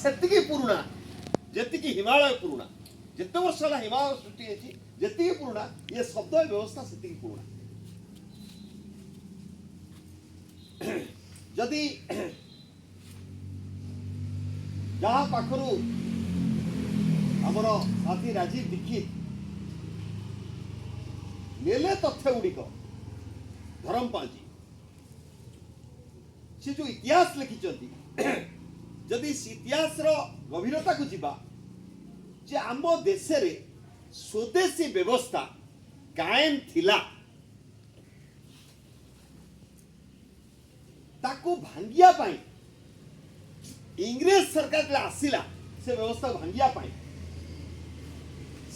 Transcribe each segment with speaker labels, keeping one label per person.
Speaker 1: ସେତିକି ପୁରୁଣା ଯେତିକି ହିମାଳୟ ପୁରୁଣା। ଯେତେ ବର୍ଷ ହେଲା ହିମାଳୟ ସୃଷ୍ଟି ହେଇଛି, ଯେତିକି ପୁରୁଣା ଏ ଶବ୍ଦ, ଏ ବ୍ୟବସ୍ଥା ସେତିକି ପୁରୁଣା। ଯଦି ଯାହା ପାଖରୁ ଆମର ସାଥୀ ରାଜୀବ ଦୀକ୍ଷିତ ନେଲେ ତଥ୍ୟ ଗୁଡ଼ିକ, ଧରମପାଳଜୀ ସେ ଯୋଉ ଇତିହାସ ଲେଖିଛନ୍ତି, ଯଦି ସେ ଇତିହାସର ଗଭୀରତାକୁ ଯିବା ଯେ ଆମ ଦେଶରେ ସ୍ୱଦେଶୀ ବ୍ୟବସ୍ଥା କାଏମ ଥିଲା, ତାକୁ ଭାଙ୍ଗିବା ପାଇଁ ଇଂରେଜ ସରକାର ଯେତେବେଳେ ଆସିଲା, ସେ ବ୍ୟବସ୍ଥା ଭାଙ୍ଗିବା ପାଇଁ,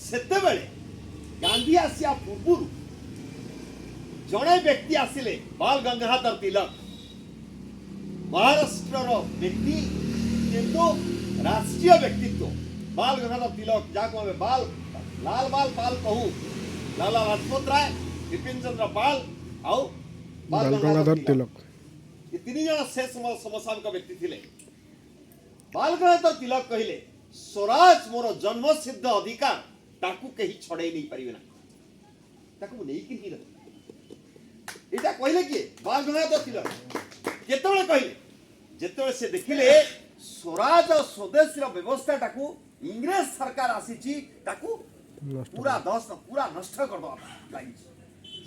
Speaker 1: ସେତେବେଳେ ଗାନ୍ଧୀ ଆସିବା ପୂର୍ବରୁ ଜଣେ ବ୍ୟକ୍ତି ଆସିଲେ, ବାଲ ଗଙ୍ଗାଧର ତିଲକ। ମହାରାଷ୍ଟ୍ରର ବ୍ୟକ୍ତି କିନ୍ତୁ ରାଷ୍ଟ୍ରୀୟ ବ୍ୟକ୍ତିତ୍ୱ ବାଲ ଗଙ୍ଗାଧର ତିଲକ, ଯାହାକୁ ଆମେ ବାଲ ଲାଲ ବାଲ ପାଲ କହୁ। ଲାଲା ଲାଜପତ ରାୟ, ବିପିନ ଚନ୍ଦ୍ର ପାଲ ଆଉ ବାଲ
Speaker 2: ବାଲ
Speaker 1: ଗଙ୍ଗାଧର
Speaker 2: ଗଙ୍ଗାଧର
Speaker 1: ତିଲକ,
Speaker 2: ତିଲକ।
Speaker 1: ଏ ତିନି ଜଣ ସେ ସମସାମୟିକ ବ୍ୟକ୍ତି ଥିଲେ। ବାଲ ଗଙ୍ଗାଧର ତିଲକ କହିଲେ, ସ୍ୱରାଜ ମୋର ଜନ୍ମସିଦ୍ଧ ଅଧିକାର, ତାକୁ କେହି ଛଡ଼େଇ ନେଇପାରିବେ ନାହିଁ, ତାକୁ ମୁଁ ନେଇକି ହିଁ ରହିବି। ଏଇଟା କହିଲେ କିଏ? ବାଲ ଗଙ୍ଗାଧର ତିଲକ। କେତେବେଳେ କହିଲେ? ଯେତେବେଳେ ସେ ଦେଖିଲେ ସ୍ୱରାଜ ସ୍ୱଦେଶୀର ବ୍ୟବସ୍ଥାଟାକୁ ଇଂରେଜ ସରକାର ଆସିଛି, ତାକୁ
Speaker 2: ନଷ୍ଟ
Speaker 1: ପୁରା ଦଶ ପୁରା ନଷ୍ଟ କରିଦେବା ଲାଗିଛି,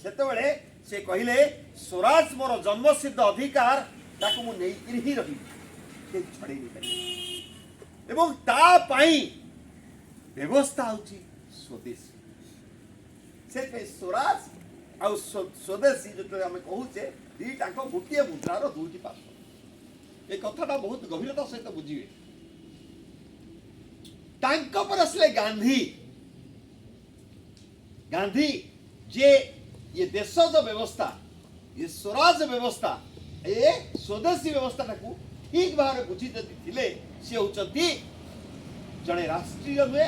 Speaker 1: ସେତେବେଳେ ସେ କହିଲେ, ସ୍ୱରାଜ ମୋର ଜନ୍ମସିଦ୍ଧ ଅଧିକାର, ତାକୁ ମୁଁ ନେଇକିରି ହିଁ ରହିବି, କେହି ଛଡ଼େଇ ନେଇପାରିବେ। ଏବଂ ତା ପାଇଁ ବ୍ୟବସ୍ଥା ହେଉଛି ସ୍ୱଦେଶୀ। ସେଥିପାଇଁ ସ୍ୱରାଜ ଆଉ ସ୍ୱଦେଶୀ ଯେତେବେଳେ ଆମେ କହୁଛେ, ଦିଟାଙ୍କ ଗୋଟିଏ ମୁଦ୍ରାର ଦୁଇଟି ପାର୍ଶ୍ୱ। ଏ କଥାଟା ବହୁତ ଗଭୀରତା ସହିତ ବୁଝିବେ। ତାଙ୍କ ପରେ ଆସିଲେ ଗାନ୍ଧୀ। ଗାନ୍ଧୀ ଯେ ଇଏ ଦେଶଜ ବ୍ୟବସ୍ଥା, ଏ ସ୍ୱରାଜ ବ୍ୟବସ୍ଥା, ଏ ସ୍ୱଦେଶୀ ବ୍ୟବସ୍ଥାଟାକୁ ଠିକ ଭାବରେ ବୁଝି ଯଦି ଥିଲେ, ସିଏ ହେଉଛନ୍ତି ଜଣେ ରାଷ୍ଟ୍ରୀୟ ନୁହେଁ,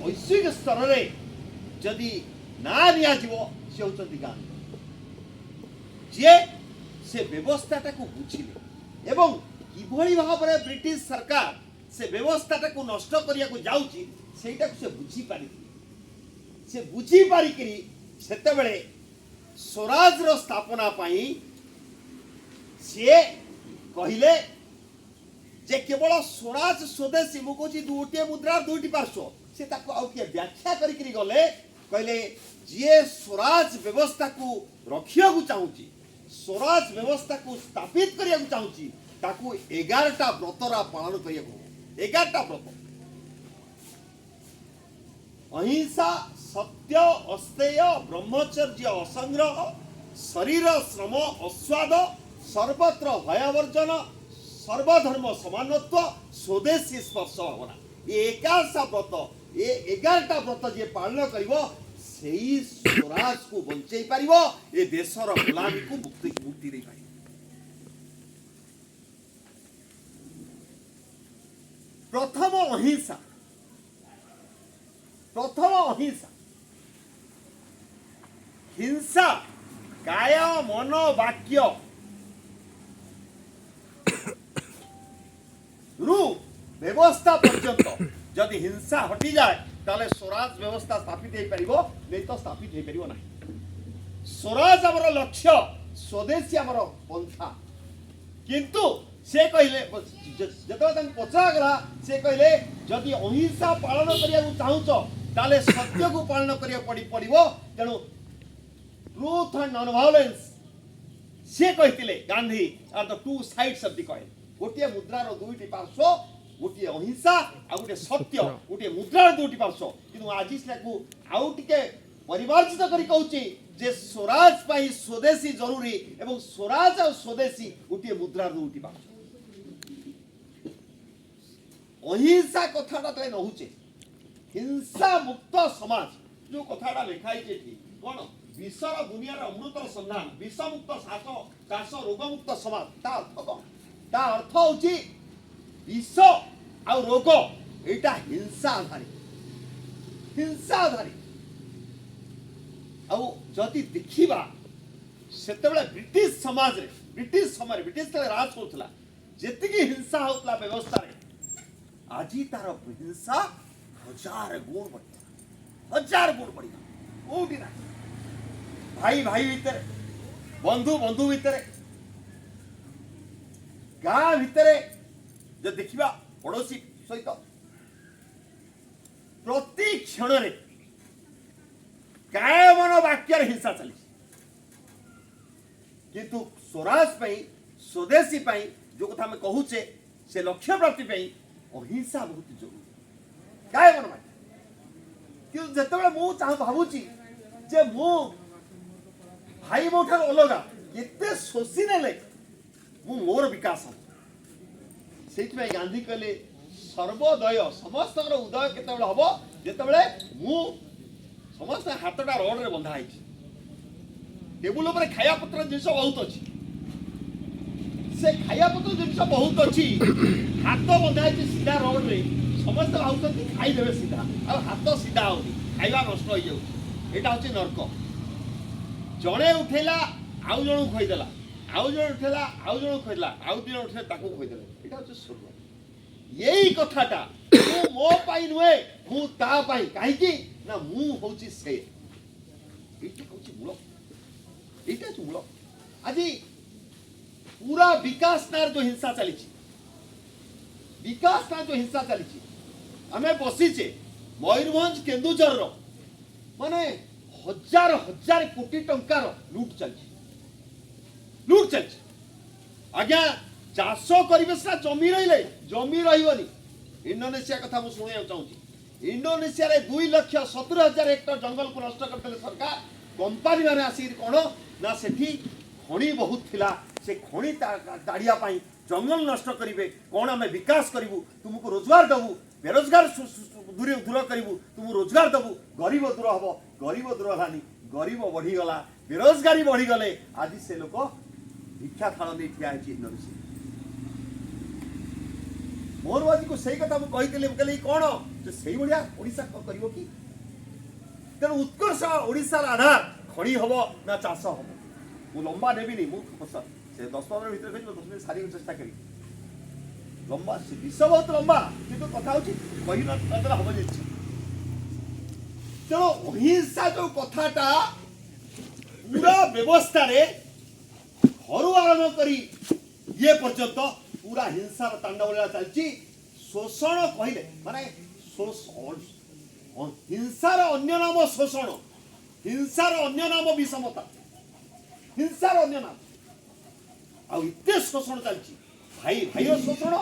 Speaker 1: ବୈଶ୍ୱିକ ସ୍ତରରେ ଯଦି ନାଁ ନିଆଯିବ, ସେ ହେଉଛନ୍ତି ଗାନ୍ଧୀ, ଯିଏ ସେ ବ୍ୟବସ୍ଥାଟାକୁ ବୁଝିଲେ ଏବଂ କିଭଳି ଭାବରେ ବ୍ରିଟିଶ ସରକାର ସେ ବ୍ୟବସ୍ଥାଟାକୁ ନଷ୍ଟ କରିବାକୁ ଯାଉଛି, ସେଇଟାକୁ ସେ ବୁଝିପାରିଥିଲେ। ସେ ବୁଝିପାରିକିରି ସେତେବେଳେ ସ୍ୱରାଜର ସ୍ଥାପନା ପାଇଁ ସିଏ କହିଲେ ଯେ କେବଳ ସ୍ୱରାଜ ସ୍ୱଦେଶୀ, ମୁଁ କହୁଛି ଗୋଟିଏ ମୁଦ୍ରାର ଦୁଇଟି ପାର୍ଶ୍ୱ। ସେ ତାକୁ ଆଉ କିଏ ବ୍ୟାଖ୍ୟା କରିକିରି ଗଲେ, କହିଲେ ଯିଏ ସ୍ୱରାଜ ବ୍ୟବସ୍ଥାକୁ ରଖିବାକୁ ଚାହୁଁଛି, ସ୍ୱରାଜ ବ୍ୟବସ୍ଥାକୁ ସ୍ଥାପିତ କରିବାକୁ ଚାହୁଁଛି, ତାକୁ 11ଟା ବ୍ରତର ପାଳନ କରିବାକୁ ହବ। 11ଟା ବ୍ରତ: ଅହିଂସା, ସତ୍ୟ, ଅସ୍ତେୟ, ବ୍ରହ୍ମଚର୍ଯ୍ୟ, ଅସଂଗ୍ରହ, ଶରୀର ଶ୍ରମ, ଅସ୍ୱାଦ, ସର୍ବତ୍ର ଭୟବର୍ଜନ, ସର୍ବଧର୍ମ ସମାନତ୍ୱ, ସ୍ୱଦେଶୀ ସ୍ପର୍ଶ ଭାବନା। ଏ 11ଟା ବ୍ରତ, ଏ 11ଟା ବ୍ରତ ଯିଏ ପାଳନ କରିବ, ସେଇ ସ୍ୱରାଜକୁ ବଞ୍ଚେଇ ପାରିବ, ଏ ଦେଶର ଗୋଲାମୀକୁ ମୁକ୍ତି ମୁକ୍ତି ଦେଇପାରିବ। ପ୍ରଥମ ଅହିଂସା। ପ୍ରଥମ ଅହିଂସା। ହିଂସା କାୟ, ମନ, ବାକ୍ୟ ରୁ ବ୍ୟବସ୍ଥା ପର୍ଯ୍ୟନ୍ତ ଯଦି ହିଂସା ହଟିଯାଏ, ତାହେଲେ ସ୍ୱରାଜ ବ୍ୟବସ୍ଥା ସ୍ଥାପିତ ହେଇପାରିବ, ନେଇ ତ ସ୍ଥାପିତ ହେଇପାରିବ ନାହିଁ। ସ୍ୱରାଜ ଆମର ଲକ୍ଷ୍ୟ, ସ୍ୱଦେଶୀ ଆମର ପନ୍ଥା। କିନ୍ତୁ ସେ କହିଲେ, ଯେତେବେଳେ ତାଙ୍କୁ ପଚରାଗଲା, ସେ କହିଲେ, ଯଦି ଅହିଂସା ପାଳନ କରିବାକୁ ଚାହୁଁଛ, ତାହେଲେ ସତ୍ୟକୁ ପାଳନ କରିବାକୁ ପଡ଼ିବ। ତେଣୁ ଟ୍ରୁଥ ଆଣ୍ଡ ନନ୍ ଭାଓଲେନ୍ସ, ସିଏ କହିଥିଲେ Gandhi, are the two sides of the coin। ଗୋଟିଏ ମୁଦ୍ରାର ଦୁଇଟି ପାର୍ଶ୍ୱ। ଗୋଟିଏ ଅହିଂସା ଆଉ ଗୋଟିଏ ସତ୍ୟ, ଗୋଟିଏ ମୁଦ୍ରାର ଦୁଇଟି ପାର୍ଶ୍ୱ। କିନ୍ତୁ ମୁଁ ଆଜି ସେଟାକୁ ଆଉ ଟିକେ ପରିମାର୍ଜିତ କରି କହୁଛି ଯେ ସ୍ୱରାଜ ପାଇଁ ସ୍ୱଦେଶୀ ଜରୁରୀ ଏବଂ ସ୍ୱରାଜ ଆଉ ସ୍ୱଦେଶୀ ଗୋଟିଏ ମୁଦ୍ରାର ଦୁଇଟି ପାର୍ଶ୍ୱ। ଅହିଂସା କଥାଟା ତାହେଲେ ନହୁଛେ, ହିଂସା ମୁକ୍ତ ସମାଜ ଯୋଉ କଥାଟା ଲେଖା ହେଇଛି ଏଠି କଣ, ବିଷର ଦୁନିଆର ଅମୃତର ସନ୍ଧାନ, ବିଷମୁକ୍ତ ଶ୍ୱାସ ଚାଷ, ରୋଗମୁକ୍ତ ସମାଜ, ତା ଅର୍ଥ କଣ? ତା ଅର୍ଥ ହଉଛି ବିଷ ଆଉ ରୋଗ ଏଇଟା ହିଂସା ଆଧାରିତ, ହିଂସା ଆଧାରିତ। ଆଉ ଯଦି ଦେଖିବା, ସେତେବେଳେ ବ୍ରିଟିଶ ସମାଜରେ, ବ୍ରିଟିଶ ସମୟରେ, ବ୍ରିଟିଶ ଯେତେବେଳେ ରାଜ କରୁଥିଲା, ଯେତିକି ହିଂସା ହଉଥିଲା ବ୍ୟବସ୍ଥାରେ ଆଜି ତାର ହିଂସା ହଜାର ଗୁଣ ବଢ଼ିଗଲା, ହଜାର ଗୁଣ ବଢ଼ିଗଲା। କୋଉଠି ନାହିଁ, ଭାଇ ଭାଇ ଭିତରେ, ବନ୍ଧୁ ବନ୍ଧୁ ଭିତରେ, ଗାଁ ଭିତରେ ଯଦି ଦେଖିବା ପଡ଼ୋଶୀ ସହିତ, ପ୍ରତି କ୍ଷଣରେ କାୟ ମନ ବାକ୍ୟରେ ହିଂସା ଚାଲିଛି। କିନ୍ତୁ ସ୍ୱରାଜ ପାଇଁ, ସ୍ୱଦେଶୀ ପାଇଁ ଯୋଉ କଥା ଆମେ କହୁଛେ, ସେ ଲକ୍ଷ୍ୟ ପ୍ରାପ୍ତି ପାଇଁ ଅହିଂସା ବହୁତ ଜରୁରୀ, କାୟ ମନ ବାକ୍ୟ। କିନ୍ତୁ ଯେତେବେଳେ ମୁଁ ଚାହୁଁ ଭାବୁଛି ଯେ ମୁଁ ଭାଇ ମୋ ଠାରୁ ଅଲଗା, କେତେ ଶୋଷି ନେଲେ ମୁଁ ମୋର ବିକାଶ ହବ। ସେଇଥିପାଇଁ ଗାନ୍ଧୀ କହିଲେ ସର୍ବୋଦୟ, ସମସ୍ତଙ୍କର ଉଦୟ କେତେବେଳେ ହବ? ଯେତେବେଳେ ମୁଁ ସମସ୍ତ ହାତଟା ରଡରେ ବନ୍ଧା ହେଇଛି, ଟେବୁଲ ଉପରେ ଖାଇବା ପତ୍ର ଜିନିଷ ବହୁତ ଅଛି, ସେ ଖାଇବା ପତ୍ର ଜିନିଷ ବହୁତ ଅଛି, ହାତ ବନ୍ଧା ହେଇଛି ସିଧା ରଡରେ, ସମସ୍ତେ ଭାବୁଛନ୍ତି ଖାଇଦେବେ ସିଧା, ଆଉ ହାତ ସିଧା ହଉନି, ଖାଇବା ନଷ୍ଟ ହେଇଯାଉଛି। ଏଇଟା ହଉଛି ନର୍କ। ଜଣେ ଉଠେଇଲା ଆଉ ଜଣକୁ ଖୋଇଦେଲା, ଆଉ ଜଣେ ଉଠେଇଲା ଆଉ ଜଣକୁ ଖୋଇଦେଲା, ଆଉ ଦି ଜଣ ଉଠେଇଲେ ତାକୁ ଖୋଇଦେଲେ। ଏଇଟା ହଉଛି ସ୍ୱର୍ଗ। ଏଇ କଥାଟା ମୁଁ ମୋ ପାଇଁ ନୁହେଁ, ମୁଁ ତା ପାଇଁ। କାହିଁକି ନା ମୁଁ ହଉଛି ସେ। ଏଇଟା ହଉଛି ମୂଳ, ଏଇଟା ହଉଛି ମୂଳ। ଆଜି ପୁରା ବିକାଶ ନାଁରେ ଯୋଉ ହିଂସା ଚାଲିଛି, ବିକାଶ ନାଁ ଯୋଉ ହିଂସା ଚାଲିଛି, ଆମେ ବସିଛେ ମୟୂରଭଞ୍ଜ କେନ୍ଦୁଝରର ମାନେ ହଜାର ହଜାର କୋଟି ଟଙ୍କାର ଲୁଟ ଚାଲିଛି, ଲୁଟ ଚାଲିଛି ଆଜ୍ଞା। ଚାଷ କରିବେ ସିନା ଜମି ରହିଲେ, ଜମି ରହିବନି। ଇଣ୍ଡୋନେସିଆ କଥା ମୁଁ ଶୁଣିବାକୁ ଚାହୁଁଛି। ଇଣ୍ଡୋନେସିଆରେ 2,70,000 ହେକ୍ଟର ଜଙ୍ଗଲକୁ ନଷ୍ଟ କରିଦେଲେ ସରକାର। କମ୍ପାନୀ ମାନେ ଆସିକି କ'ଣ ନା ସେଠି ଖଣି ବହୁତ ଥିଲା, ସେ ଖଣି ତାଡ଼ିବା ପାଇଁ ଜଙ୍ଗଲ ନଷ୍ଟ କରିବେ। କ'ଣ ଆମେ ବିକାଶ କରିବୁ, ତୁମକୁ ରୋଜଗାର ଦେବୁ, ବେରୋଜଗାର ଦୂର ଦୂର କରିବୁ, ତୁମକୁ ରୋଜଗାର ଦେବୁ, ଗରିବ ଦୂର ହବ। ଗରିବ ଦୂର ହେଲାନି, ଗରିବ ବଢ଼ିଗଲା, ବେରୋଜଗାରୀ ବଢ଼ିଗଲେ। ଆଜି ସେ ଲୋକ ଭିକ୍ଷା ଥାଳ ନେଇ ଠିଆ ହେଇଛି ଇଣ୍ଡୋନେସିଆ। ମୋହନ ମାଝୀକୁ ସେଇ କଥା ମୁଁ କହିଥିଲି, ମୁଁ କହିଲି କ'ଣ ଯେ ସେଇଭଳିଆ ଓଡ଼ିଶା କ'ଣ କରିବ କି? ତେଣୁ ଉତ୍କର୍ଷ ଓଡ଼ିଶାର ଆଧାର ଖଣି ହବ ନା ଚାଷ ହବ? ମୁଁ ଲମ୍ବା ନେବିନି, ମୁଁ ସେ 10-15 ଭିତରେ କହିଛି, 10 ମିନିଟ୍ ସାରିବାକୁ ଚେଷ୍ଟା କରିବି। ଲମ୍ବା ସେ ବିଷୟ ବହୁତ ଲମ୍ବା, କିନ୍ତୁ କଥା ହଉଛି କହି ନଦେଲେ ହବ ଜିନିଷ। ତେଣୁ ଅହିଂସା ଯୋଉ କଥାଟା ପୁରା ବ୍ୟବସ୍ଥାରେ ଘରୁ ଆରମ୍ଭ କରି ଇଏ ପର୍ଯ୍ୟନ୍ତ ପୁରା ହିଂସାର ତାଣ୍ଡବ ଲୀଳା ଚାଲିଛି। ଶୋଷଣ କହିଲେ ମାନେ ହିଂସାର ଅନ୍ୟ ନାମ ଶୋଷଣ, ହିଂସାର ଅନ୍ୟ ନାମ ବିଷମତା, ହିଂସାର ଅନ୍ୟ ନାମ। ଆଉ ଏତେ ଶୋଷଣ ଚାଲିଛି, ଭାଇ ଭାଇର ଶୋଷଣ,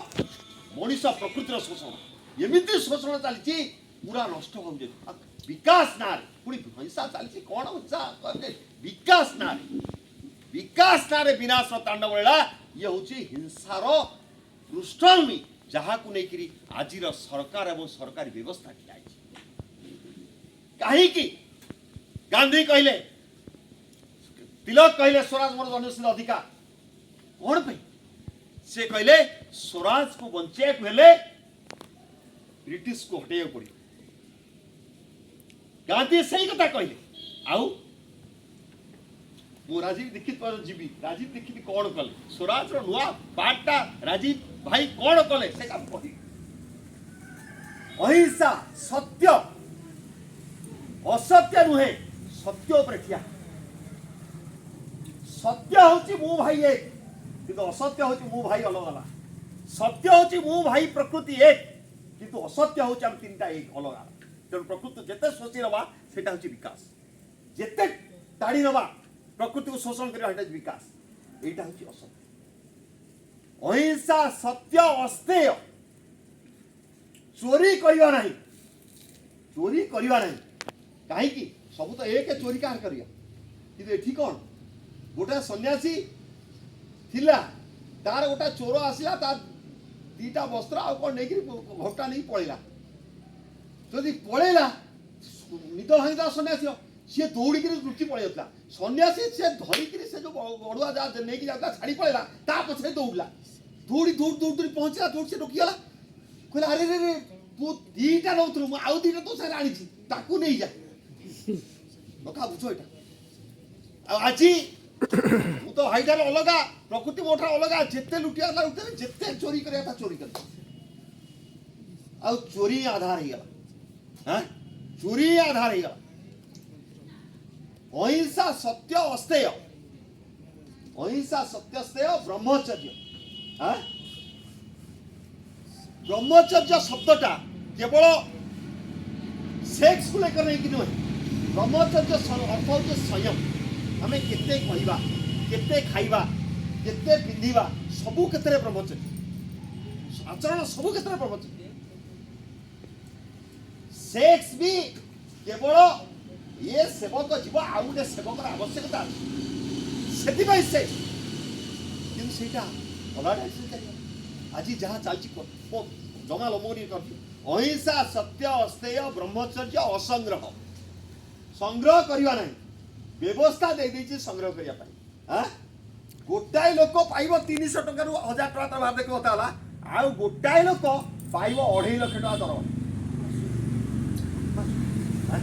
Speaker 1: ମଣିଷ ପ୍ରକୃତିର ଶୋଷଣ, ଏମିତି ଶୋଷଣ ଚାଲିଛି ପୁରା ନଷ୍ଟ ହଉଛି। ଆଉ ବିକାଶ ନାଁରେ ପୁଣି ହିଂସା ଚାଲିଛି। କ'ଣ ହିଂସା କହିଲେ? ବିକାଶ ନାଁରେ, ବିକାଶ ନାଁରେ ବିନାଶର ତାଣ୍ଡବ ଲୀଳା। ଇଏ ହେଉଛି ହିଂସାର ପୃଷ୍ଠଭୂମି, ଯାହାକୁ ନେଇକରି ଆଜିର ସରକାର ଏବଂ ସରକାରୀ ବ୍ୟବସ୍ଥା ଠିଆ ହେଇଛି। କାହିଁକି ଗାନ୍ଧୀ କହିଲେ, ତିଲକ କହିଲେ ସ୍ୱରାଜ ମୋର ଜନ୍ମସିଦ୍ଧ ଅଧିକାର? କ'ଣ ପାଇଁ ସେ କହିଲେ? ସ୍ୱରାଜକୁ ବଞ୍ଚେଇବାକୁ ହେଲେ ବ୍ରିଟିଶକୁ ହଟେଇବାକୁ ପଡ଼ିବ। ଗାନ୍ଧୀ ସେଇ କଥା କହିଲେ। ଆଉ ମୁଁ ରାଜୀବ ଦୀକ୍ଷିତ ପର୍ଯ୍ୟନ୍ତ ଯିବି। ରାଜୀବ ଦୀକ୍ଷିତ କ'ଣ କଲେ, ସ୍ୱରାଜର ନୂଆ ପାର୍ଟଟା ରାଜୀବ ଭାଇ କ'ଣ କଲେ, ସେଇଟା ମୁଁ କହିବି। ଅହିଂସା, ସତ୍ୟ, ଅସତ୍ୟ ନୁହେଁ, ସତ୍ୟ ଉପରେ ଠିଆ। ସତ୍ୟ ହଉଛି ମୁଁ ଭାଇ ଏକ, କିନ୍ତୁ ଅସତ୍ୟ ହଉଛି ମୁଁ ଭାଇ ଅଲଗା ଅଲଗା। ସତ୍ୟ ହଉଛି ମୁଁ ଭାଇ ପ୍ରକୃତି ଏକ, କିନ୍ତୁ ଅସତ୍ୟ ହଉଛି ଆମେ ତିନିଟା ଏକ ଅଲଗା। ତେଣୁ ପ୍ରକୃତି ଯେତେ ଶୋଷି ନେବା ସେଇଟା ହଉଛି ବିକାଶ, ଯେତେ ତାଡ଼ି ନେବା ପ୍ରକୃତିକୁ ଶୋଷଣ କରିବା ସେଇଟା ହଉଛି ବିକାଶ। ଏଇଟା ହଉଛି ଅସତ୍ୟ। ଅହିଂସା, ସତ୍ୟ, ଅସ୍ତେୟ, ଚୋରି କରିବା ନାହିଁ, ଚୋରି କରିବା ନାହିଁ। କାହିଁକି? ସବୁ ତ ଏକ, ଚୋରି କାହାର କରିବା? କିନ୍ତୁ ଏଠି କ'ଣ, ଗୋଟେ ସନ୍ନ୍ୟାସୀ ଥିଲା, ତାର ଗୋଟେ ଚୋର ଆସିଲା, ତା ଦିଟା ବସ୍ତ୍ର ଆଉ କ'ଣ ନେଇକିରି ଘଣ୍ଟା ନେଇକି ପଳେଇଲା। ଯଦି ପଳେଇଲା, ନିଦ ଭାଙ୍ଗିଦେଲା ସନ୍ନ୍ୟାସୀ, ସିଏ ଦୌଡ଼ିକିରି ଲୁଚି ପଳେଇ ଯାଉଥିଲା। ସନ୍ନ୍ୟାସୀ ସେ ଧରିକିରି ସେ ଯୋଉ ଗଡ଼ୁଆ ଯାହା ନେଇକି ଯାଉଥିଲା ଛାଡ଼ି ପଳେଇଲା, ତା ପଛରେ ଦୌଡ଼ିଲା, ଦୌଡ଼ି ଦୌଡ଼ି ଦୌଡ଼ି ଦୌଡ଼ି ପହଞ୍ଚିଲା, ଦୌଡ଼ି ସେ ରୋକିଗଲା। କହିଲା, ଆରେ ରେ ରେ, ତୁ ଦିଟା ନଉଥିଲୁ, ମୁଁ ଆଉ ଦିଟା ତୋ ସାଙ୍ଗରେ ଆଣିଛି, ତାକୁ ନେଇଯା। କଥା ବୁଝ ଏଇଟା। ଆଉ ଆଜି ମୁଁ ତ ଭାଇଠାରୁ ଅଲଗା, ପ୍ରକୃତି ମୋ ଠାରୁ ଅଲଗା, ଯେତେ ଲୁଟିବା କଥା ଲୁଟିଦେବେ, ଯେତେ ଚୋରି କରିବା କଥା ଚୋରି କରିବେ। ଆଉ ଚୋରି ଆଧାର ହେଇଗଲା। ହଁ, ଚୋରି ଆଧାର ହେଇଗଲା। ଅହିଂସା, ସତ୍ୟ, ଅସ୍ତେୟ। ଅହିଂସା, ସତ୍ୟ, ସ୍ତେୟ, ବ୍ରହ୍ମଚର୍ଯ୍ୟ। ହଁ, ବ୍ରହ୍ମଚର୍ଯ୍ୟ ଶବ୍ଦଟା କେବଳ ସେକ୍ସକୁ ଲେଖ ନେଇକି ନୁହେଁ। ବ୍ରହ୍ମଚର୍ଯ୍ୟ ଅର୍ଥ ହେଉଛି ସଂୟମ। ଆମେ କେତେ କହିବା, କେତେ ଖାଇବା, କେତେ ପିନ୍ଧିବା, ସବୁ କ୍ଷେତ୍ରରେ ବ୍ରହ୍ମଚର୍ଯ୍ୟ ଆଚରଣ, ସବୁ କ୍ଷେତ୍ରରେ ବ୍ରହ୍ମଚର୍ଯ୍ୟ। ସେକ୍ସ ବି କେବଳ ଇଏ ସେବକ ଯିବ, ଆଉ ଗୋଟେ ସେବକର ଆବଶ୍ୟକତା ଅଛି, ସେଥିପାଇଁ ସେକ୍ସ। କିନ୍ତୁ ସେଇଟା ଅଲଗା ଡାଇରେକ୍ସନ ଚାଲିବ। ଆଜି ଯାହା ଚାଲିଛି, ଜମା ଲମ୍ବନି କରୁଛି। ଅହିଂସା, ସତ୍ୟ, ଅସ୍ତେୟ, ବ୍ରହ୍ମଚର୍ଯ୍ୟ, ଅସଂଗ୍ରହ। ସଂଗ୍ରହ କରିବା ନାହିଁ, ବ୍ୟବସ୍ଥା ଦେଇଦେଇଛି ସଂଗ୍ରହ କରିବା ପାଇଁ। ଆଁ, ଗୋଟାଏ ଲୋକ ପାଇବ 300 ଟଙ୍କାରୁ 1000 ଟଙ୍କା ତାର ଭାବେ କଥା ହେଲା, ଆଉ ଗୋଟାଏ ଲୋକ ପାଇବ 2.5 ଲକ୍ଷ ଟଙ୍କା ଦରମା। ଆଁ?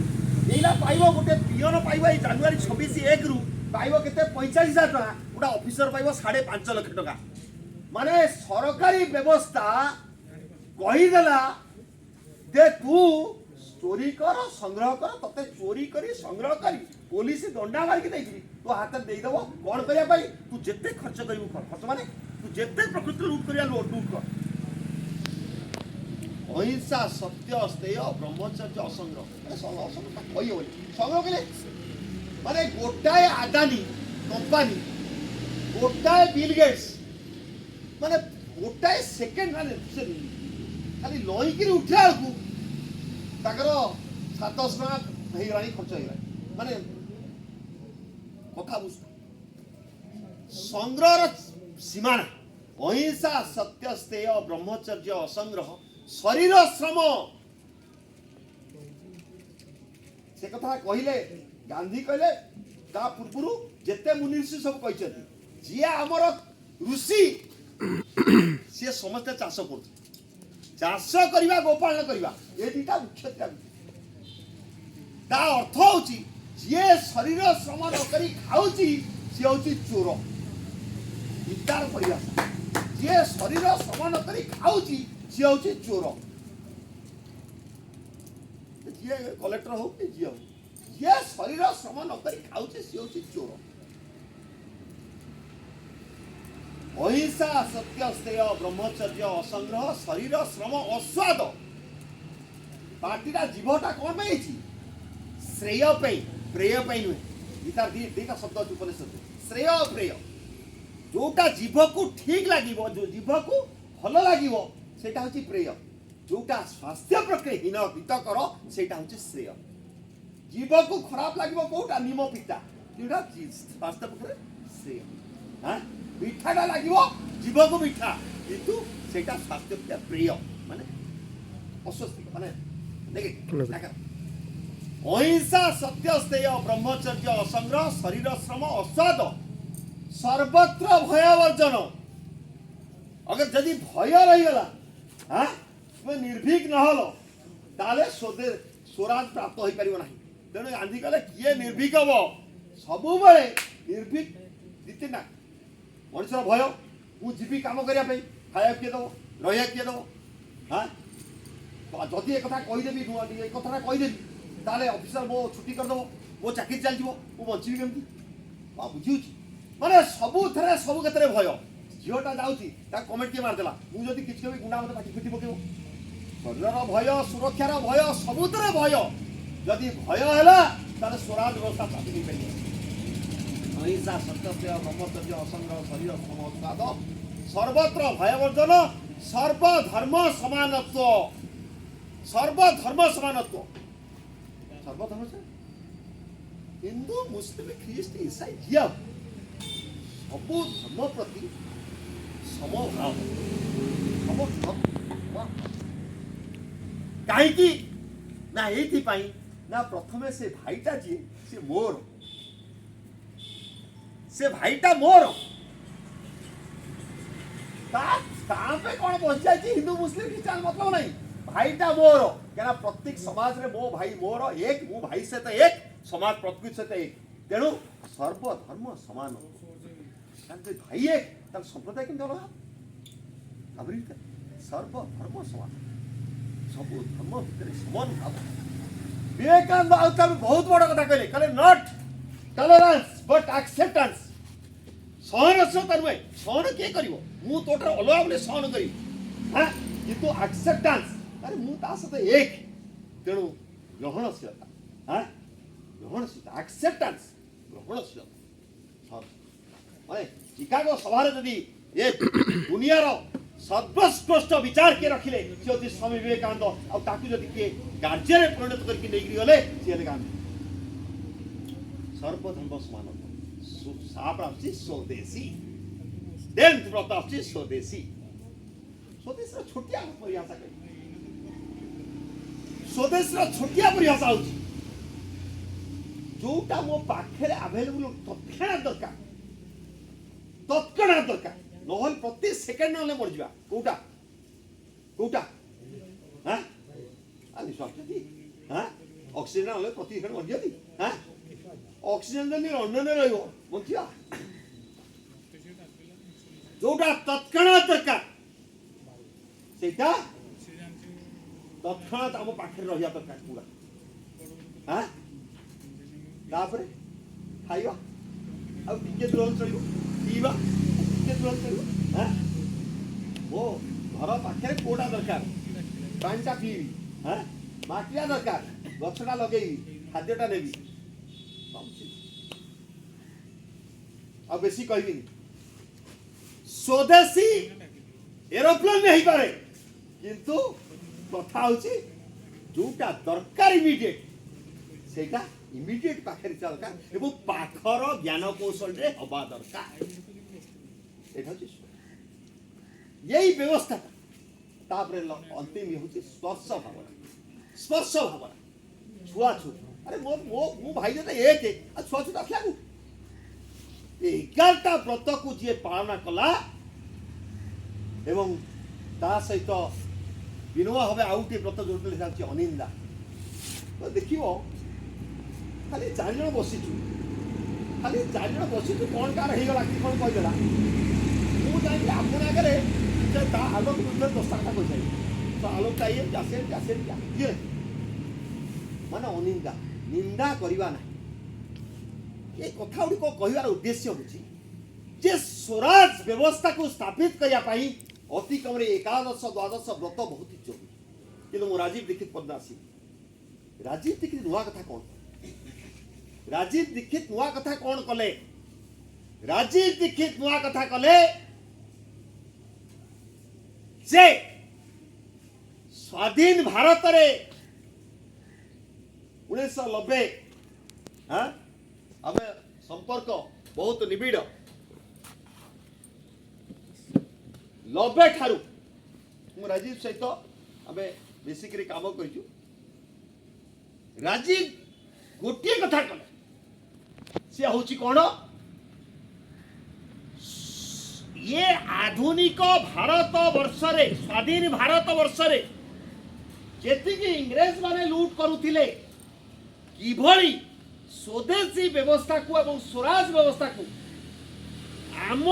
Speaker 1: ଏଇନା ପାଇବ ଗୋଟେ ପିଅନ ପାଇବ ଏଇ ଜାନୁଆରୀ 26/1ରୁ ପାଇବ କେତେ? 45,000 ଟଙ୍କା। ଗୋଟେ ଅଫିସର ପାଇବ 5.5 ଲକ୍ଷ ଟଙ୍କା। ମାନେ ସରକାରୀ ବ୍ୟବସ୍ଥା କହିଦେଲା ଯେ ତୁ ଚୋରି କର, ସଂଗ୍ରହ କର। ତତେ ଚୋରି କରି, ସଂଗ୍ରହ କରି ପୋଲିସ ଦଣ୍ଡା ମାରିକି ଦେଇଯିବି, ତୋ ହାତରେ ଦେଇଦେବ। କ'ଣ କରିବା ପାଇଁ? ତୁ ଯେତେ ଖର୍ଚ୍ଚ କରିବୁ କର। ଖର୍ଚ୍ଚ ମାନେ ତୁ ଯେତେ ପ୍ରକୃତି ଲୁଟ୍ କରିବା ଲୁଟ୍ କର। ଅହିଂସା, ସତ୍ୟ, ସ୍ତେୟ, ବ୍ରହ୍ମଚର୍ଯ୍ୟ, ଅସଂଗ୍ରହ। ମାନେ ଅସଂଗ୍ରହ କହିହେବନି। ସଂଗ୍ରହ କଲେ ମାନେ ଗୋଟାଏ ଆଦାନୀ କମ୍ପାନୀ, ଗୋଟାଏ ବିଲ୍ ଗେଟ୍ସ, ମାନେ ଗୋଟାଏ ସେକେଣ୍ଡ, ମାନେ ସେ ଖାଲି ଲଇକିରି ଉଠିଲା ବେଳକୁ ତାଙ୍କର 700 ଟଙ୍କା ହେଇଗଲାଣି, ଖର୍ଚ୍ଚ ହେଇଗଲାଣି। ମାନେ କଥା ବୁଝ, ସଂଗ୍ରହର ସୀମା ନାହିଁ। ଅହିଂସା, ସତ୍ୟ, ସ୍ତେୟ, ବ୍ରହ୍ମଚର୍ଯ୍ୟ, ଅସଂଗ୍ରହ, ଶରୀର ଶ୍ରମ। ସେ କଥା କହିଲେ ଗାନ୍ଧୀ, କହିଲେ ତା ପୂର୍ବରୁ ଯେତେ ମୁନି ଋଷି ସବୁ କହିଛନ୍ତି। ଯିଏ ଆମର ଋଷି, ସିଏ ସମସ୍ତେ ଚାଷ କରୁଥିଲେ। ଚାଷ କରିବା, ଗୋପାଳନ କରିବା, ଏ ଦିଟା ମୁଖ୍ୟ ଥିଲା। ତା ଅର୍ଥ ହଉଛି ଯିଏ ଶରୀର ଶ୍ରମ ନ କରି ଖାଉଛି, ସିଏ ହଉଛି ଚୋର। ଗୀତାର ପରିଭାଷା, ଯିଏ ଶରୀର ଶ୍ରମ ନ କରି ଖାଉଛି, ସିଏ ହଉଛି ଚୋର। ଯିଏ କଲେକ୍ଟର ହଉ କି ଯିଏ ହଉ, ଯିଏ ଶରୀର ଶ୍ରମ ନ କରି ଖାଉଛି, ସିଏ ହଉଛି ଚୋର। ଅହିଂସା, ସତ୍ୟ, ସ୍ତେୟ, ବ୍ରହ୍ମଚର୍ଯ୍ୟ, ଅସଂଗ୍ରହ, ଶରୀର ଶ୍ରମ, ଅସ୍ୱାଦ। ପାଟିଟା, ଜିଭଟା କ'ଣ ପାଇଁ ହେଇଛି? ଶ୍ରେୟ ପାଇଁ, ପ୍ରେୟ ପାଇଁ ନୁହେଁ। ଗୀତାର ଦିଟା ଶବ୍ଦ ଅଛି, ଉପନିଷଦରେ, ଶ୍ରେୟ ଆଉ ପ୍ରେୟ। ଯୋଉଟା ଜିଭକୁ ଠିକ ଲାଗିବ, ଯୋଉ ଜିଭକୁ ଭଲ ଲାଗିବ, ସେଇଟା ହଉଛି ପ୍ରେୟ। ଯୋଉଟା ସ୍ୱାସ୍ଥ୍ୟ ପକ୍ଷେ ହୀନ ହିତକର, ସେଇଟା ହଉଛି ଶ୍ରେୟ। ଜିଭକୁ ଖରାପ ଲାଗିବ କୋଉଟା? ନିମ ପିତା, ଯୋଉଟା ସ୍ୱାସ୍ଥ୍ୟ ପକ୍ଷରେ ଶ୍ରେୟ। ହଁ, ମିଠାଟା ଲାଗିବ ଜିଭକୁ ମିଠା, କିନ୍ତୁ ସେଇଟା ସ୍ୱାସ୍ଥ୍ୟ ପକ୍ଷେ ପ୍ରିୟ, ମାନେ ଅସ୍ୱସ୍ତିକ, ମାନେ ନେଗେଟିଭ। ଅହିଂସା, ସତ୍ୟ, ସ୍ତେୟ, ବ୍ରହ୍ମଚର୍ଯ୍ୟ, ଅସଂଗ୍ରହ, ଶରୀର ଶ୍ରମ, ଅସ୍ୱାଦ, ସର୍ବତ୍ର ଭୟବର୍ଜନ। ଅଗର ଯଦି ଭୟ ରହିଗଲା, ହଁ, ତୁମେ ନିର୍ଭୀକ ନହଲ, ତାହେଲେ ସ୍ୱରାଜ ପ୍ରାପ୍ତ ହୋଇପାରିବ ନାହିଁ। ତେଣୁ ଗାନ୍ଧୀ କହିଲେ, କିଏ ନିର୍ଭୀକ ହବ? ସବୁବେଳେ ନିର୍ଭୀକ ଦି ନା ମଣିଷର ଭୟ। ମୁଁ ଯିବି କାମ କରିବା ପାଇଁ, ଖାଇବାକୁ କିଏ ଦେବ, ରହିବାକୁ କିଏ ଦେବ? ହଁ, ଯଦି ଏ କଥା କହିଦେବି, ନୂଆ ଏ କଥାଟା କହିଦେବି, ତାହେଲେ ଅଫିସର ମୋ ଛୁଟି କରିଦେବ, ମୋ ଚାକିରି ଚାଲିଯିବ, ମୁଁ ବଞ୍ଚିବି କେମିତି? ହଁ, ବୁଝିହେଉଛି? ମାନେ ସବୁଥିରେ, ସବୁ କ୍ଷେତ୍ରରେ ଭୟ। ଝିଅଟା ଯାଉଛି, ତାକୁ କମେଣ୍ଟ କିଏ ମାରିଦେଲା, ମୁଁ ଯଦି କିଛି କହିବି, ଗୁଣ୍ଡା ମୋତେ ପାଟି ଫିଟି ପକେଇବ। ଶରୀରର ଭୟ, ସୁରକ୍ଷାର ଭୟ, ସବୁଥିରେ ଭୟ। ଯଦି ଭୟ ହେଲା, ତାହେଲେ ସ୍ୱରାଜ ବ୍ୟବସ୍ଥା ପ୍ରାପ୍ତି ହେଇପାରିବ। ଅହିଂସା, ସତ୍ୟ, ବ୍ରହ୍ମଚର୍ଯ୍ୟ, ଅସଂଗ୍ରହ, ଶରୀର ଶ୍ରମ, ସ୍ୱାଦ, ସର୍ବତ୍ର ଭୟବର୍ଜନ, ସର୍ବଧର୍ମ ସମାନତ୍ୱ। ସର୍ବଧର୍ମ ସମାନତ୍ୱ, ସର୍ବଧର୍ମ ସେ ହିନ୍ଦୁ, ମୁସଲିମ, ଖ୍ରୀଷ୍ଟ, ଇସାଇ, ଯିଏ ହଉ, ସବୁ ଧର୍ମ ପ୍ରତି ସମଭାବ, ସମଭାବ। କାହିଁକି ନା ଏଇଥିପାଇଁ ନା ପ୍ରଥମେ ସେ ଭାଇଟା ଯିଏ, ସେ ମୋର, ସେ ଭାଇଟା ମୋର। ତା ତା ପାଇଁ କ'ଣ ବଞ୍ଚାଇଛି ହିନ୍ଦୁ, ମୁସଲିମ, ଖ୍ରୀଷ୍ଟିଆନ ମତଲବ ନାହିଁ। ଭାଇଟା ମୋର। କାହିଁକିନା ପ୍ରତ୍ୟେକ ସମାଜରେ ମୋ ଭାଇ ମୋର ଏକ, ମୁଁ ଭାଇ ସହିତ ଏକ, ସମାଜ ପ୍ରକୃତି ସହିତ ଏକ। ତେଣୁ ସର୍ବଧର୍ମ ସମାନ। ତାହେଲେ ଯଦି ଭାଇ ଏକ, ତାହେଲେ ସମ୍ପ୍ରଦାୟ କେମିତି ଅଲଗା? ଭାବିନି। ସର୍ବଧର୍ମ ସମାନ। ସବୁ ଧର୍ମ ଭିତରେ ସମାନ ଭାବ। ବିବେକାନନ୍ଦ ଆଉ ତାର ବହୁତ ବଡ଼ କଥା କହିଲେ, କହିଲେ not tolerance but acceptance. ସହନଶୀଳତା ନୁହେଁ। ସହନ କିଏ କରିବ? ମୁଁ ତୋଠାରୁ ଅଲଗା ବୋଲି ସହନ କରିବି? ହଁ, କିନ୍ତୁ ଆକ୍ସେପ୍ଟାନ୍ସ, ଆରେ ମୁଁ ତା ସହିତ ଏକ। ତେଣୁ ଗ୍ରହଣଶୀଳତା, ହଁ, ଗ୍ରହଣଶୀଳତା, ଆକ୍ସେପ୍ଟାନ୍ସ, ଗ୍ରହଣଶୀଳତା। ମାନେ ଚିକାଗୋ ସଭାରେ ଯଦି ଏ ଦୁନିଆର ସର୍ବୋତ୍କୃଷ୍ଟ ବିଚାର କିଏ ରଖିଲେ, ସେ ହେଉଛି ସ୍ୱାମୀ ବିବେକାନନ୍ଦ। ଆଉ ତାକୁ ଯଦି କିଏ କାର୍ଯ୍ୟରେ ପରିଣତ କରିକି ନେଇକିରି ଗଲେ, ସିଏ ହେଲେ ଗାନ୍ଧୀ। ସର୍ବଧର୍ମ ସମାନ। ତାପରେ ଆସୁଛି ସ୍ୱଦେଶୀ। 10th ବ୍ରତ ଆସୁଛି ସ୍ୱଦେଶୀ। ସ୍ୱଦେଶୀର ଛୋଟିଆ ପରିଭାଷା କହିବି, ସ୍ୱଦେଶୀର ଛୋଟିଆ ପରିଭାଷା ହଉଛି ଯୋଉଟା ମୋ ପାଖରେ ଆଭେଲେବୁଲ ତତ୍କ୍ଷଣାତ ଦରକାର, ତତ୍କ୍ଷଣାତ ଦରକାର, ନହେଲେ ପ୍ରତି ସେକେଣ୍ଡ ନହେଲେ ମରିଯିବା। କୋଉଟା? କୋଉଟା? ହଁ, ନିଶ୍ୱାସ। ହଁ, ଅକ୍ସିଜେନ ନହେଲେ ପ୍ରତି ସେକେଣ୍ଡ ମରିଯିବା। ହଁ, ଅକ୍ସିଜେନ ଯଦି ଲଣ୍ଡନରେ ରହିବ, ବଞ୍ଚିବା? ଯୋଉଟା ତତ୍କ୍ଷଣାତ ଦରକାର, ସେଇଟା ତତ୍କ୍ଷଣାତ ଆମ ପାଖରେ ରହିବା ଦରକାର ପୁରା। ହଁ, ତାପରେ ଖାଇବା ଆଉ ଟିକେ ଦୂରରେ ଚଳିବ, ପିଇବା ଟିକେ ଦୂରରେ ଚଳିବ। ହଁ, ମୋ ଘର ପାଖରେ କୋଉଟା ଦରକାର? ପାଣିଟା ପିଇବି, ହଁ, ମାଟିଟା ଦରକାର, ଗଛଟା ଲଗେଇବି, ଖାଦ୍ୟଟା ନେବି, ସବୁ। ଆଉ ବେଶୀ କହିବିନି। ସ୍ୱଦେଶୀ ଏରୋପ୍ଲେନ୍ ହେଇପାରେ, କିନ୍ତୁ କଥା ହଉଛି ଯୋଉଟା ଦରକାର ଇମିଡିଏଟ୍, ସେଇଟା ଇମିଡିଏଟ୍ ପାଖରେ ଥିବା ଦରକାର ଏବଂ ପାଖର ଜ୍ଞାନ କୌଶଳରେ ହବା ଦରକାର। ଏଇଟା ହଉଛି ଏଇ ବ୍ୟବସ୍ଥାଟା। ତାପରେ ଅନ୍ତିମ ହେଉଛି ସ୍ପର୍ଶ ଭାବନା। ସ୍ପର୍ଶ ଭାବନା, ଛୁଆଛୁତ। ଆରେ ମୋ ମୋ ମୁଁ ଭାଇ ଯେତେ ଏକ, ଆଉ ଛୁଆଛୁତ ଆସିଲା କୋଉଠୁ? 11ଟା ବ୍ରତକୁ ଯିଏ ପାଳନ କଲା ଏବଂ ତା ସହିତ ବିନୋବା ଭାବେ ଆଉ ଗୋଟିଏ ବ୍ରତ ଯୋଉଟା ଲେଖା ଅଛି, ଅନିନ୍ଦା। ତ ଦେଖିବ, ଖାଲି ଚାରି ଜଣ ବସିଛୁ, ଖାଲି ଚାରି ଜଣ ବସିଛୁ, କ'ଣ କାହାର ହେଇଗଲା କି କ'ଣ କହିଦେଲା, ମୁଁ ଯାଇକି ଆପଣ ଆଗରେ ସେ ତା ଆଲୋକ ବିରୁଦ୍ଧରେ 10ଟା କଥା କହିସାରିବି। ତ ଆଲୋକଟା ଇଏ ଏମିତି, ଆସେ ଏମିତି, ଆସେ ଏମିତି, ବୁଝିଲେ? ମାନେ ଅନିନ୍ଦା, ନିନ୍ଦା କରିବା ନାହିଁ। ଏ କଥା ଗୁଡ଼ିକ କହିବାର ଉଦ୍ଦେଶ୍ୟ ହେଉଛି ଯେ ସ୍ୱରାଜ ବ୍ୟବସ୍ଥାକୁ ସ୍ଥାପିତ କରିବା ପାଇଁ ଅତି କମରେ ଏକାଦଶ ଦ୍ୱାଦଶ ବ୍ରତ ବହୁତ ଜରୁରୀ। କିନ୍ତୁ ମୁଁ ରାଜୀବ ଦୀକ୍ଷିତ ପର୍ଯ୍ୟନ୍ତ ଆସିବି। ରାଜୀବ ଦୀକ୍ଷିତ ନୂଆ କଥା କ'ଣ? ରାଜୀବ ଦୀକ୍ଷିତ ନୂଆ କଥା କ'ଣ କଲେ? ରାଜୀବ ଦୀକ୍ଷିତ ନୂଆ କଥା କଲେ ଯେ ସ୍ୱାଧୀନ ଭାରତରେ 1990, ହଁ, ଆମେ ସମ୍ପର୍କ ବହୁତ ନିବିଡ଼। 90 ଠାରୁ ମୁଁ ରାଜୀବ ସହିତ ଆମେ ମିଶିକିରି କାମ କରିଛୁ। ରାଜୀବ ଗୋଟିଏ କଥା କଲେ, ସେ ହଉଛି କ'ଣ? ଇଏ ଆଧୁନିକ ଭାରତ ବର୍ଷରେ, ସ୍ୱାଧୀନ ଭାରତ ବର୍ଷରେ ଯେତିକି ଇଂରେଜ ମାନେ ଲୁଟ୍ କରୁଥିଲେ, କିଭଳି ସ୍ୱଦେଶୀ ବ୍ୟବସ୍ଥାକୁ ଏବଂ ସ୍ୱରାଜ ବ୍ୟବସ୍ଥାକୁ ଆମ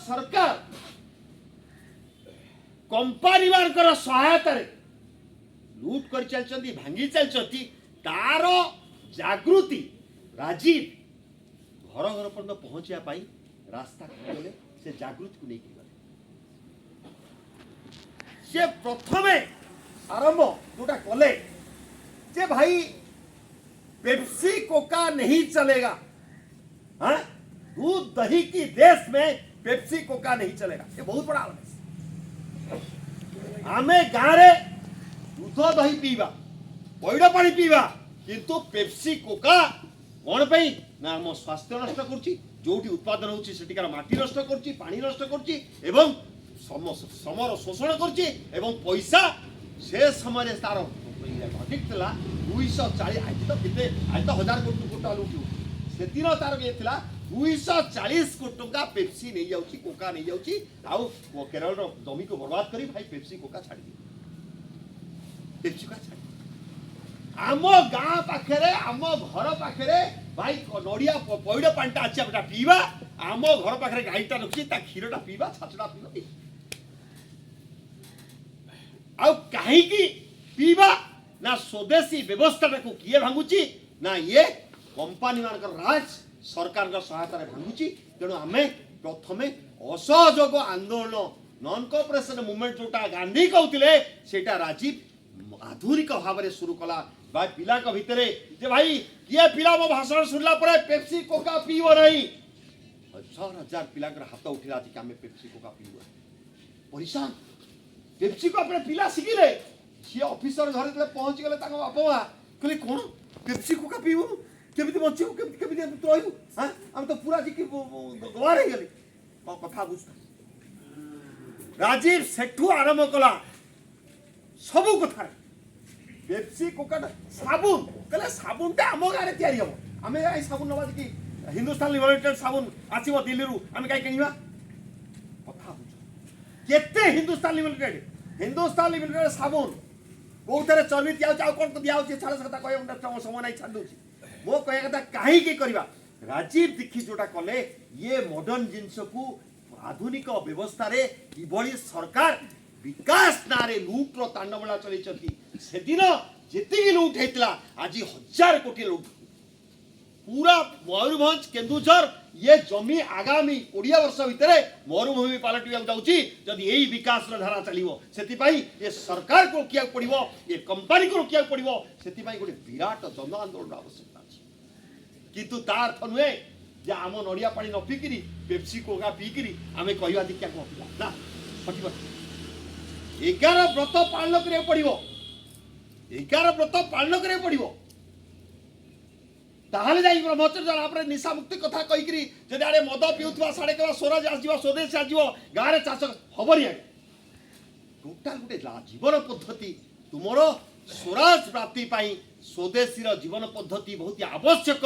Speaker 1: ସରକାର କମ୍ପାନୀମାନଙ୍କର ସହାୟତାରେ ଲୁଟ୍ କରି ଚାଲିଛନ୍ତି, ଭାଙ୍ଗି ଚାଲିଛନ୍ତି, ତାର ଜାଗୃତି ରାଜୀବ ଘର ଘର ପର୍ଯ୍ୟନ୍ତ ପହଞ୍ଚିବା ପାଇଁ ରାସ୍ତା ଖୋଲିଗଲେ। ସେ ଜାଗୃତିକୁ ନେଇକି ଗଲେ। ସେ ପ୍ରଥମେ ଆରମ୍ଭ ଯୋଉଟା କଲେ ଯେ ଭାଇ, पेप्सी कोका नहीं चलेगा। हाँ, दूध दही की देश में पेप्सी कोका नहीं चलेगा। ये बहुत बड़ा आवाज। ଆମେ ଗାଁରେ ଦୁଧ ଦହି ପିଇବା, ପଇଡ଼ ପାଣି ପିଇବା, କିନ୍ତୁ ପେପ୍ସି କୋକା କ'ଣ ପାଇଁ ନା ଆମ ସ୍ୱାସ୍ଥ୍ୟ ନଷ୍ଟ କରୁଛି, ଯୋଉଠି ଉତ୍ପାଦନ ହେଉଛି ସେଠିକାର ମାଟି ନଷ୍ଟ କରୁଛି, ପାଣି ନଷ୍ଟ କରୁଛି ଏବଂ ଶ୍ରମର ଶୋଷଣ କରୁଛି। ଏବଂ ପଇସା ସେ ସମୟରେ ତାର ଅଧିକ ଥିଲା 240। ଆଜି ତ କେତେ? ଆଜି ତ 1000 କୋଟି ଟଙ୍କା ଲୁଟିବ। ସେଦିନ ତାର ଇଏ ଥିଲା 240 କୋଟି ଟଙ୍କା ପେପ୍ସି ନେଇଯାଉଛି, କୋକା ନେଇଯାଉଛି ଆଉ କେରଳର ଜମିକୁ ବର୍ବାଦ କରି। ଭାଇ, ପେପ୍ସି କୋକା ଛାଡ଼ିଦିଅ, ପେପ୍ସି କୋକା ଛାଡ଼ି। ଆମ ଗାଁ ପାଖରେ, ଆମ ଘର ପାଖରେ ଭାଇ ନଡ଼ିଆ ପଇଡ଼ ପାଣିଟା ଅଛି, ଆମେ ପିଇବା। ଆମ ଘର ପାଖରେ ଗାଈଟା ରଖୁଛି, ତା କ୍ଷୀରଟା ପିଇବା, ଛାଛଟା ପିଇବା। ଆଉ କାହିଁକି ପିଇବା ନା ସ୍ୱଦେଶୀ ବ୍ୟବସ୍ଥାଟାକୁ କିଏ ଭାଙ୍ଗୁଛି ନା ଇଏ କମ୍ପାନୀମାନଙ୍କର ରାଜ ସରକାରଙ୍କ ସହାୟତାରେ ଭାଙ୍ଗୁଛି। ତେଣୁ ଆମେ ପ୍ରଥମେ ଅସହଯୋଗ ଆନ୍ଦୋଳନ, ନନ୍ କୋଅପରେସନ ମୁଭମେଣ୍ଟ ଯୋଉଟା ଗାନ୍ଧୀ କହୁଥିଲେ, ସେଇଟା ରାଜୀବ ଆଧୁନିକ ଭାବରେ শুরু କଲା ବା ପିଲାଙ୍କ ଭିତରେ ଯେ ଭାଇ, କିଏ ପିଲା ମୋ ଭାଷଣ ଶୁଣିଲା ପରେ ପେପ୍ସି କୋକା ପିଇବ ନାହିଁ? ହଜାର ହଜାର ପିଲାଙ୍କର ହାତ ଉଠିଲା, ଆଜିକି ଆମେ ପେପ୍ସି କୋକା ପିଇବୁ। ପରିଶାନ ପେପ୍ସି କୋକା ପିଲା ଶିଖିଲେ। ସିଏ ଅଫିସର ଘରେ ଯେତେବେଳେ ପହଞ୍ଚିଗଲେ, ତାଙ୍କ ବାପା ମା କହିଲେ, କ'ଣ ପେପ୍ସି କୋକା ପିଇବୁ? କେମିତି ବଞ୍ଚିବୁ? କେମିତି କେମିତି ରହିବୁ? ହଁ, ଆମେ ତ ପୁରା ଆଜିକି ଗବାର ହେଇଗଲି। କ'ଣ କଥା ବୁଝୁଥା। ରାଜୀବ ସେଠୁ ଆରମ୍ଭ କଲା ସବୁ କଥାରେ ପେପ୍ସି କୋକାଟା, ସାବୁନ କହିଲେ ସାବୁନଟା ଆମ ଗାଁରେ ତିଆରି ହବ, ଆମେ କାହିଁ ସାବୁନ ନେବା କି? ହିନ୍ଦୁସ୍ତାନ ଲିମିଟେଡ୍ ସାବୁନ ଆସିବ ଦିଲ୍ଲୀରୁ, ଆମେ କାହିଁ କିଣିବା? କଥା ବୁଝ। କେତେ ହିନ୍ଦୁସ୍ତାନ ଲିମିଟେଡ୍, ହିନ୍ଦୁସ୍ତାନ ଲିମିଟେଡ୍ ସାବୁନ କୋଉଥିରେ ଚର୍ବି ଦିଆହଉଛି, ଆଉ କ'ଣ ଦିଆହଉଛି? ଛାଡ଼, ସେ କଥା କହିବାକୁ ସମୟ ନାହିଁ, ଛାଡ଼ି ଦେଉଛି। ମୋ କହିବା କଥା, କାହିଁକି କରିବା? ରାଜୀବ ଦୀକ୍ଷିତ ଯୋଉଟା କଲେ, ଇଏ ମଡର୍ଣ୍ଣ ଜିନିଷକୁ ଆଧୁନିକ ବ୍ୟବସ୍ଥାରେ କିଭଳି ସରକାର ବିକାଶ ନାଁରେ ଲୁଟ୍ର ତାଣ୍ଡବଳା ଚଲେଇଛନ୍ତି। ସେଦିନ ଯେତିକି ଲୁଟ୍ ହେଇଥିଲା, ଆଜି ହଜାର କୋଟି ଲୁଟ୍। ପୁରା ମୟୂରଭଞ୍ଜ, କେନ୍ଦୁଝର ଇଏ ଜମି ଆଗାମୀ 20 ବର୍ଷ ଭିତରେ ମରୁଭୂମି ପାଲଟିବାକୁ ଯାଉଛି, ଯଦି ଏଇ ବିକାଶର ଧାରା ଚାଲିବ। ସେଥିପାଇଁ ଏ ସରକାରକୁ ରୋକିବାକୁ ପଡ଼ିବ, ଏ କମ୍ପାନୀକୁ ରୋକିବାକୁ ପଡ଼ିବ। ସେଥିପାଇଁ ଗୋଟେ ବିରାଟ ଜନ ଆନ୍ଦୋଳନର ଆବଶ୍ୟକତା ଅଛି। କିନ୍ତୁ ତା ଅର୍ଥ ନୁହେଁ ଯେ ଆମ ନଡ଼ିଆ ପାଣି ନ ପିଇକିରି, ପେପ୍ସି କୋକା ପିଇକିରି ଆମେ କହିବା ଦେଖିବା କ'ଣ ପିଲା ନା ହଟିବ। 11 ବ୍ରତ ପାଳନ କରିବାକୁ ପଡ଼ିବ, 11 ବ୍ରତ ପାଳନ କରିବାକୁ ପଡ଼ିବ, ତାହେଲେ ଯାଇ ବ୍ରହ୍ମଚର୍ଯ୍ୟ। ତାପରେ ନିଶା ମୁକ୍ତି କଥା କହିକିରି ଯଦି ଆଡ଼େ ମଦ ପିଉଥିବା, ସାଡ଼େ କହିବା ସ୍ୱରାଜ ଆସିଯିବ, ସ୍ୱଦେଶୀ ଆସିଯିବ, ଗାଁରେ ଚାଷ ହବନି ଆଜ୍ଞା। ଟୋଟାଲ ଗୋଟେ ଜୀବନ ପଦ୍ଧତି ତୁମର। ସ୍ୱରାଜ ପ୍ରାପ୍ତି ପାଇଁ ସ୍ୱଦେଶୀର ଜୀବନ ପଦ୍ଧତି ବହୁତ ଆବଶ୍ୟକ।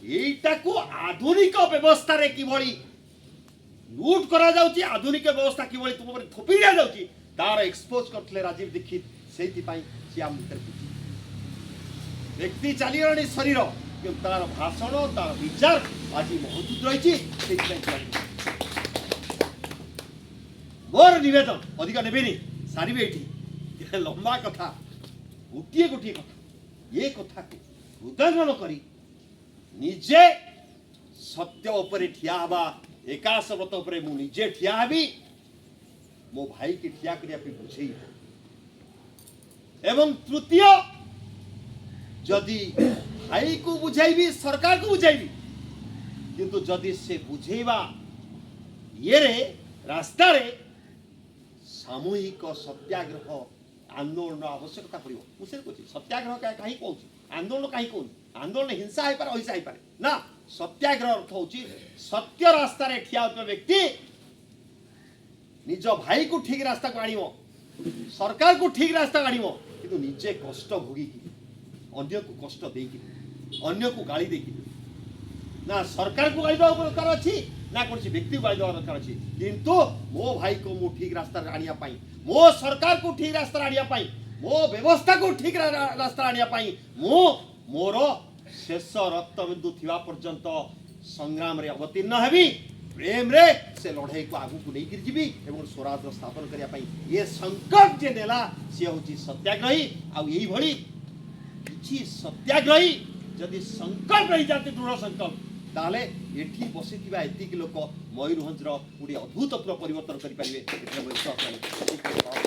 Speaker 1: ଏଇଟାକୁ ଆଧୁନିକ ବ୍ୟବସ୍ଥାରେ କିଭଳି ଲୁଟ୍ କରାଯାଉଛି, ଆଧୁନିକ ବ୍ୟବସ୍ଥା କିଭଳି ତୁମ ଉପରେ ଥୋପି ଦିଆଯାଉଛି, ତାର ଏକ୍ସପୋଜ କରିଥିଲେ ରାଜୀବ ଦୀକ୍ଷିତ। ସେଇଥିପାଇଁ ସିଏ ଆମ ଭିତରେ ପୁଜି ବ୍ୟକ୍ତି ଚାଲିଗଲାଣି ଶରୀର, କିନ୍ତୁ ତାର ଭାଷଣ, ତାର ବିଚାର ଆଜି ମହଜୁଦ ରହିଛି। ସେଇଥିପାଇଁ ଚାଲିବ। ମୋର ନିବେଦନ, ଅଧିକ ନେବିନି, ସାରିବି ଏଇଠି, ଲମ୍ବା କଥା। ଗୋଟିଏ ଗୋଟିଏ କଥା, ଏ କଥାକୁ ହୃଦୟଙ୍ଗମ କରି ନିଜେ ସତ୍ୟ ଉପରେ ଠିଆ ହେବା। ଏକାଦଶ ବ୍ରତ ଉପରେ ମୁଁ ନିଜେ ଠିଆ ହେବି, ମୋ ଭାଇକି ଠିଆ କରିବା ପାଇଁ ବୁଝେଇବି। ଏବଂ ତୃତୀୟ, ଯଦି ଭାଇକୁ ବୁଝେଇବି, ସରକାରକୁ ବୁଝେଇବି, କିନ୍ତୁ ଯଦି ସେ ବୁଝେଇବା ଇଏରେ ରାସ୍ତାରେ ସାମୂହିକ ସତ୍ୟାଗ୍ରହ ଆନ୍ଦୋଳନର ଆବଶ୍ୟକତା ପଡ଼ିବ। ମୁଁ ସେ କହୁଛି, ସତ୍ୟାଗ୍ରହ କାହିଁ କହୁଛି, ଆନ୍ଦୋଳନ କାହିଁ କହୁନି? ଆନ୍ଦୋଳନ ହିଂସା ହେଇପାରେ, ଅହିଂସା ହେଇପାରେ ନା। ସତ୍ୟାଗ୍ରହ ଅର୍ଥ ହେଉଛି ସତ୍ୟ ରାସ୍ତାରେ ଠିଆ ହେଉଥିବା ବ୍ୟକ୍ତି ନିଜ ଭାଇକୁ ଠିକ ରାସ୍ତାକୁ ଆଣିବ, ସରକାରକୁ ଠିକ ରାସ୍ତାକୁ ଆଣିବ, କିନ୍ତୁ ନିଜେ କଷ୍ଟ ଭୋଗିକି, ଅନ୍ୟକୁ କଷ୍ଟ ଦେଇକି, ଅନ୍ୟକୁ ଗାଳି ଦେଇକି। ନା ସରକାରକୁ ଗାଳି ଦେବା ଦରକାର ଅଛି, ନା କୌଣସି ବ୍ୟକ୍ତିକୁ ଗାଳି ଦେବା ଦରକାର ଅଛି। କିନ୍ତୁ ମୋ ଭାଇକୁ ମୁଁ ଠିକ ରାସ୍ତାରେ ଆଣିବା ପାଇଁ, ମୋ ସରକାରକୁ ଠିକ ରାସ୍ତାରେ ଆଣିବା ପାଇଁ, ମୋ ବ୍ୟବସ୍ଥାକୁ ଠିକ ରାସ୍ତାରେ ଆଣିବା ପାଇଁ ମୁଁ ମୋର ଶେଷ ରକ୍ତବିନ୍ଦୁ ଥିବା ପର୍ଯ୍ୟନ୍ତ ସଂଗ୍ରାମରେ ଅବତୀର୍ଣ୍ଣ ହେବି। ପ୍ରେମରେ ସେ ଲଢ଼େଇକୁ ଆଗକୁ ନେଇକିରି ଯିବି ଏବଂ ସ୍ୱରାଜର ସ୍ଥାପନ କରିବା ପାଇଁ ଏ ସଂକଳ୍ପ ଯେ ନେଲା, ସିଏ ହେଉଛି ସତ୍ୟାଗ୍ରହୀ। ଆଉ ଏଇଭଳି କିଛି ସତ୍ୟାଗ୍ରହୀ ଯଦି ସଂକଳ୍ପ ହେଇଯାନ୍ତି, ଦୃଢ଼ ସଂକଳ୍ପ, ତାହେଲେ ଏଠି ବସିଥିବା ଏତିକି ଲୋକ ମୟୂରଭଞ୍ଜର ଗୋଟିଏ ଅଦ୍ଭୁତପୂର୍ବ ପରିବର୍ତ୍ତନ କରିପାରିବେ, ଏଥିରେ ମୁଁ ବିଶ୍ୱାସ କରେ।